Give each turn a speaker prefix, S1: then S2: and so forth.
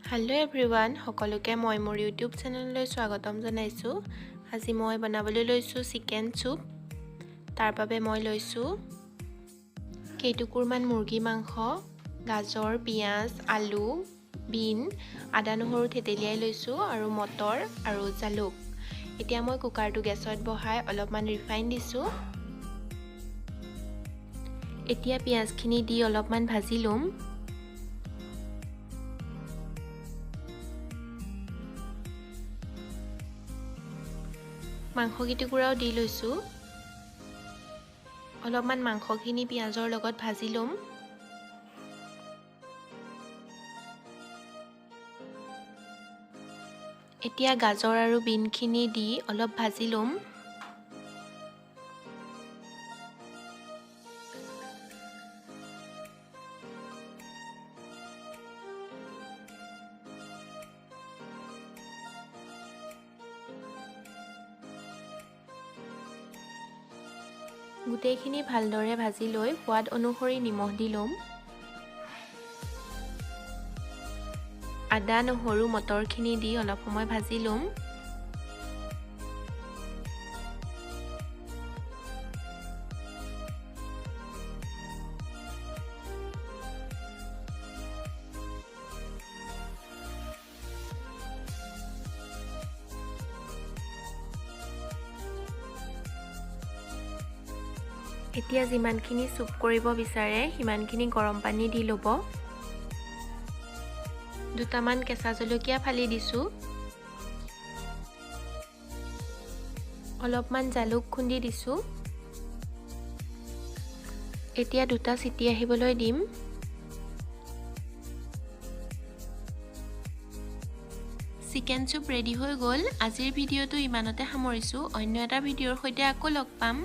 S1: Hello' everyone, সকলোকে মই মোৰ ইউটিউব চেনেললৈ স্বাগতম জনাইছোঁ। আজি মই বনাবলৈ লৈছোঁ চিকেন চুপ। তাৰ বাবে মই লৈছোঁ কেইটুকুৰমান মুৰ্গী মাংস, গাজৰ, পিঁয়াজ, আলু, বিন, আদা নহৰু থেতেলিয়াই লৈছোঁ আৰু মটৰ আৰু জালুক। এতিয়া মই কুকাৰটো গেছত বহাই অলপমান ৰিফাইন দিছোঁ। এতিয়া পিঁয়াজখিনি দি অলপমান ভাজি ল'ম। মাংস কেইটুকুৰাও দি লৈছোঁ। অলপমান মাংসখিনি পিঁয়াজৰ লগত ভাজি ল'ম। এতিয়া গাজৰ আৰু বিনখিনি দি অলপ ভাজি ল'ম। গোটেইখিনি ভালদৰে ভাজি লৈ সোৱাদ অনুসৰি নিমখ দি ল'ম। আদা নহৰু মটৰখিনি দি অলপ সময় ভাজি ল'ম। এতিয়া যিমানখিনি চুপ কৰিব বিচাৰে সিমানখিনি গৰম পানী দি ল'ব। দুটামান কেঁচা জলকীয়া ফালি দিছোঁ। অলপমান জালুক খুন্দি দিছোঁ। এতিয়া দুটা চিটি আহিবলৈ দিম। চিকেন চুপ ৰেডি হৈ গ'ল। আজিৰ ভিডিঅ'টো ইমানতে সামৰিছোঁ। অন্য এটা ভিডিঅ'ৰ সৈতে আকৌ লগ পাম।